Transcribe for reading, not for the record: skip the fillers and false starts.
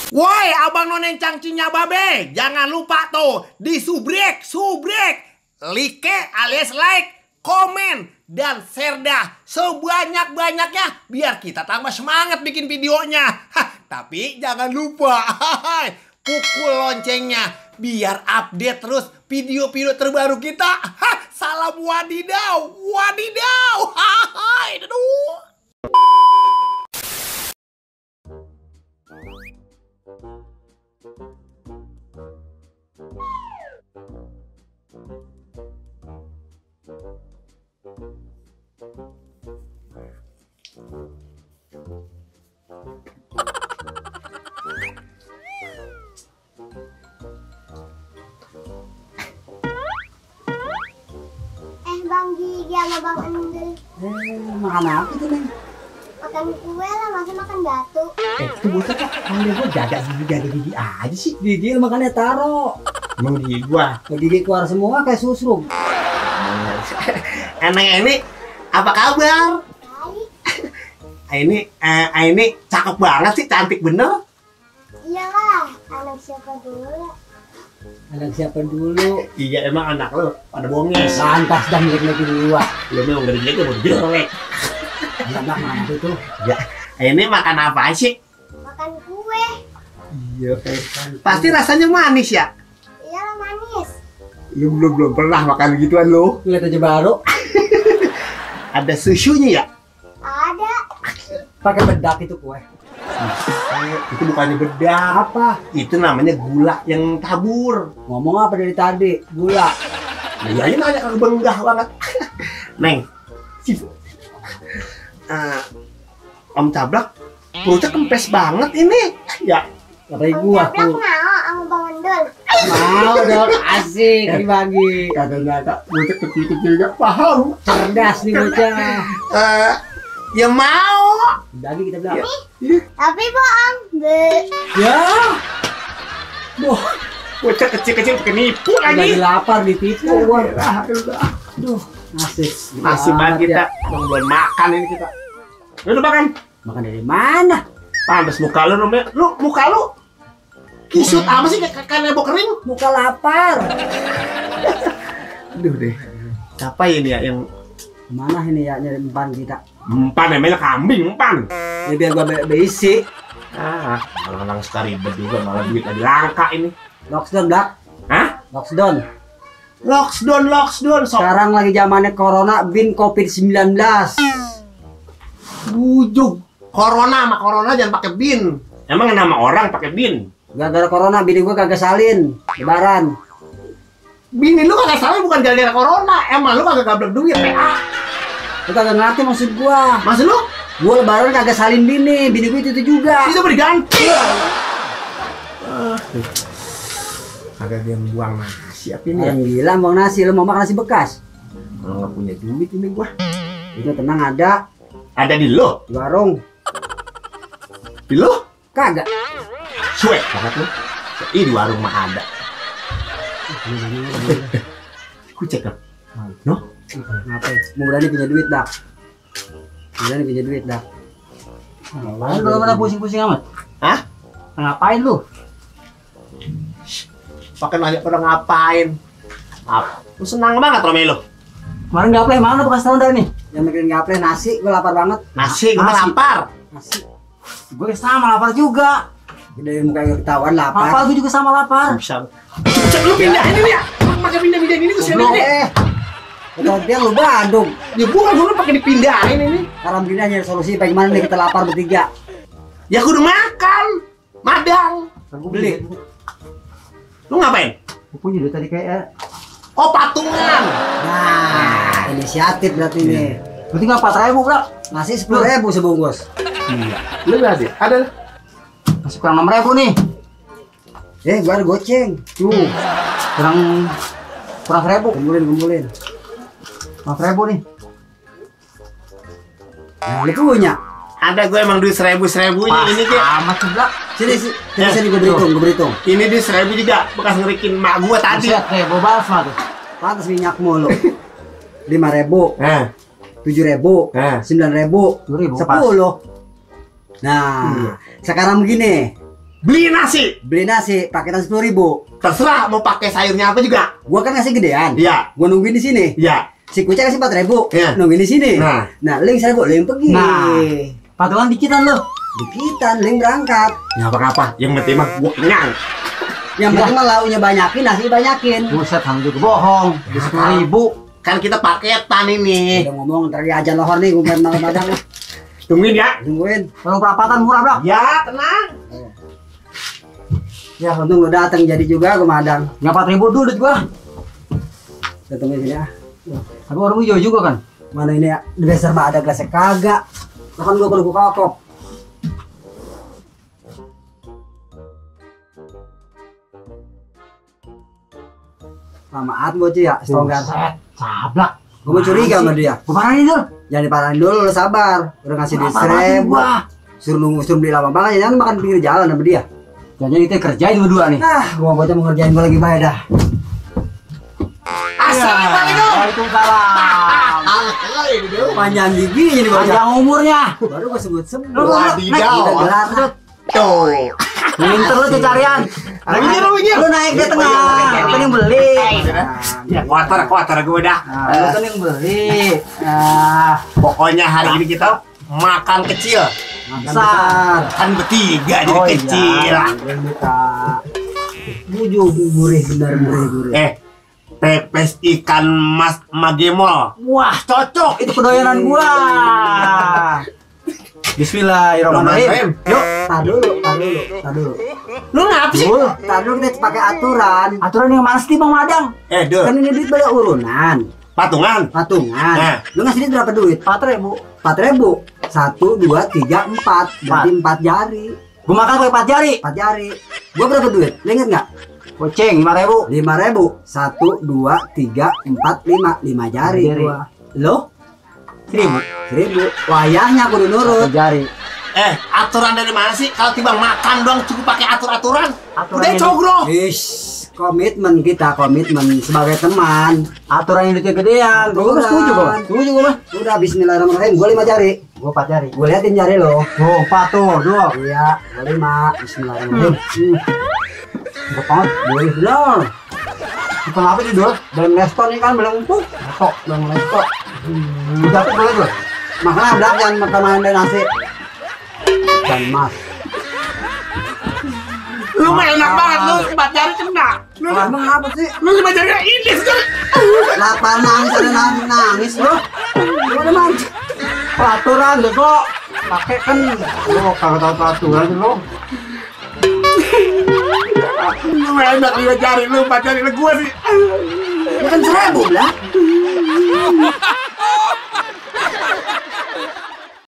Woi, abang nonen cangcinya babe, jangan lupa tuh di subrek, like alias like, komen, dan share dah sebanyak-banyaknya biar kita tambah semangat bikin videonya. Tapi jangan lupa pukul loncengnya biar update terus video-video terbaru kita. Salam wadidaw, wadidaw. Aduh. Bang Gigi sama Bang Endel. Makan apa tuh, Neng? Makan kue lah, masa makan batu. Itu bocah kok panggil gua jaga gigi aja sih. Gigi makannya taro. Emang gigi gua. Gigi keluar semua kayak susruk. Eneng ini apa kabar? Ini cakep banget sih, cantik bener. Iyalah, anak siapa dulu? Anak siapa dulu? Iya, emang anak lo pada bonges. Lantas dan jelek-jelek di luar. Ya memang gak jelek, mau jelek. Anak mana tuh? Ya, ini makan apa sih? Makan kue. Iya, pasti rasanya manis ya? Iyalah manis. Lu belum pernah makan gituan lo? Lihat aja baru. Ada susunya ya? Ada. Pakai bedak itu kue. Itu bukannya bedak. Apa? Itu namanya gula yang tabur. Ngomong apa dari tadi? Gula. Iya, ini nanya ke benggah banget. Neng, Om Cablak, perutnya kempes banget ini. Ya, Katanya Om gua Cablak tuh. mau sama Bang Endel. Mau dong, asik dibagi. kagak perutnya kecil-kecil gak paham. Cerdas nih bocah. Ya mau. Dagi kita bilang. Tapi bohong. Ya. Boh, Bocah kecil-kecil pakai nipu lagi lagi. lapar ditipu gua. Udah. Aduh, asik. Masih banget kita. Belum makan ini kita. Lu udah makan? Makan dari mana? Pantes muka lu namanya. Muka lu kisut apa sih kayak nebo kering? Muka lapar. Aduh deh. Siapa ini ya yang Mana ini ya nyari empan kita? empan namanya kambing empan. Ya biar gua beisi. Orang-orang sekali ribet juga malah duit lagi langka ini. Lockdown, Blak. Hah? Lockdown. Lockdown. Sekarang lagi zamannya corona bin COVID-19. Bujuk. Corona sama corona jangan pakai bin. Emang nama orang pakai bin? Gara-gara corona bini gua kagak salin lebaran. Bini lu kagak salah bukan gara-gara corona. Emang lu kagak gablek duit PA. Lu kagak ngerti maksud gua. Maksud lu? Gua lebaran kagak salin bini gua itu juga. Itu berganti. Kagak dia buang nasi apa ini ya? Yang bilang bang nasi, lu mau makan nasi bekas? Kalau nggak punya duit ini gua. Itu tenang ada Ada di lo? di warung. Di lo? Kagak. Cuek banget lu. Ih, di warung mah ada. Ku cek kan? No? Ngapain? Mau berani punya duit dah. Berani punya duit dah. Ngapain lu pada pusing-pusing amat? Hah? Ngapain lu? Pakai nanya pada ngapain? Apa? Lu senang banget Romelo. Kemarin gaple mana bekas tahun dah nih? Yang mikirin gaple nasi, gua lapar banget. Nasi, gua Nasi. lapar. Nasi. Gue sama lapar juga. Dari muka yang ketahuan lapar. Lapar gue juga sama lapar. Bisa. Bisa lu pindahin ini ya? Pakai pindah-pindahin ini ke sini nih. Kemudian lu Bandung. Ya bukan gua pakai dipindahin ini. Sekarang begini aja solusi bagaimana nih kita lapar bertiga. Ya kudu makan. Madang. Gue beli. Lu ngapain? Gue punya duit tadi kayak. Oh, patungan. Nah, inisiatif berarti nih. Berarti nggak 4.000 bro? Nasi 10.000 sebungkus. Iya. Lu berarti ada Masih kurang 6.000 nih. Gua ada goceng. Tuh. Kurang 1.000. Kumpulin. 4.000 nih. Nah, lu punya. Ada gue emang duit 1.000-1.000-nya ini Ki. Amat sebelah. Sini gue berhitung. Ini duit 1.000 juga bekas ngerikin mak gua tadi. Buset, bawa balsa tuh. Pantes minyak mulu. 5.000. 7.000. 9.000. 10. Nah, sekarang begini. Beli nasi. Beli nasi paketan 10.000. Terserah mau pakai sayurnya apa juga. Gua kan ngasih gedean. Iya. Gua nungguin di sini. Iya. Si kucing kasih 4.000. Iya. Nungguin di sini. Nah, Ling 1.000, Ling pergi. Nah, patungan dikitan lo. Dikitan, Ling berangkat. nggak apa-apa. Yang penting mah gua kenyang. Yang penting mah launya banyakin, nasi banyakin. Buset, Hang juga bohong. Di 10.000. Kan kita paketan ini. Udah ngomong ntar aja lohor nih, gue main malam-malam. Tungguin ya. Tungguin. Kalau perapatan murah, Bro. Ya, tenang. Ya untung lu datang jadi juga gue madang. Nggak 4.000 dulu duit gua. Datang sini ya. Tapi warung hijau juga kan. Mana ini ya? Di dasar mah ada gelasnya kagak. Kan gue perlu buka kok. Maaf bocil ya, setonggar. Sablak. Gue mau curiga sama dia. Gua parahin dulu. Jangan diparahin dulu, lu sabar. Udah ngasih duit 1.000. Suruh nunggu, suruh beli lama banget. Jangan makan pinggir jalan sama dia. Jangan kita kerjain berdua nih. Ah, gua bocah mau ngerjain gua lagi bayar dah. Assalamualaikum. Waalaikumsalam. Panjang giginya nih bocah. Panjang umurnya. Baru gua sebut-sebut. Wadidaw. Udah gelar. Tuh. Pinter lu carian. Lagi nyeru ini. Lu naik di tengah. Lu kan yang beli. Ya, kuatar gue dah. Lu kan yang beli. Nah, Pokoknya hari ini kita makan kecil. Besar. Kan bertiga jadi Oh, iya. kecil. Bujuk gurih benar gurih. Pepes ikan mas magemol. wah cocok. Itu kedoyanan gua. Bismillahirrahmanirrahim. Yuk. Tar dulu. Lu ngapa sih? Tar dulu kita pakai aturan. Aturan yang mana sih Bang Madang? Dul. Kan ini duit banyak urunan. Patungan. Patungan. Lu ngasih duit berapa duit? 4.000. 4.000. 1, 2, 3, 4. Berarti 4 jari. Gua makan pakai 4 jari. 4 jari. Gua berapa duit? Lu inget nggak? Kucing 5.000. 5.000. 1, 2, 3, 4, 5. 5 jari Jari. gua. Lo? 1.000. 1.000. Wayahnya kudu nurut. 1 jari. Aturan dari mana sih? Kalau tiba makan doang cukup pakai aturan. Aturan Udah ini- cogro. Ish, komitmen kita, komitmen sebagai teman. Aturan yang duitnya gedean. Gua Aturan. setuju gua. Setuju gua mah. Udah Bismillahirrahmanirrahim. Gua 5 jari. Gua 4 jari. Gua liatin jari lo. Oh, 4 tuh, 2. Iya, gua 5. Bismillahirrahmanirrahim. Gua banget, boleh benar. Kita ngapa sih, Dul? Belum leston nih kan, belum empuk. Tok, belum leston. Dapat boleh, Dul? Makanya belak jangan makan main dari nasi. Dan mas. Lu mah enak banget lu 4 jari kena. Lu Emang apa sih? 5 jari ini sekali. Lapar nangis ada nangis lo. Gua udah mancing. Peraturan deh kok. Pakai kan lo kagak tahu peraturan lo. Lu enak 5 jari lu 4 jari lu gua sih. Ya kan 1.000 lah.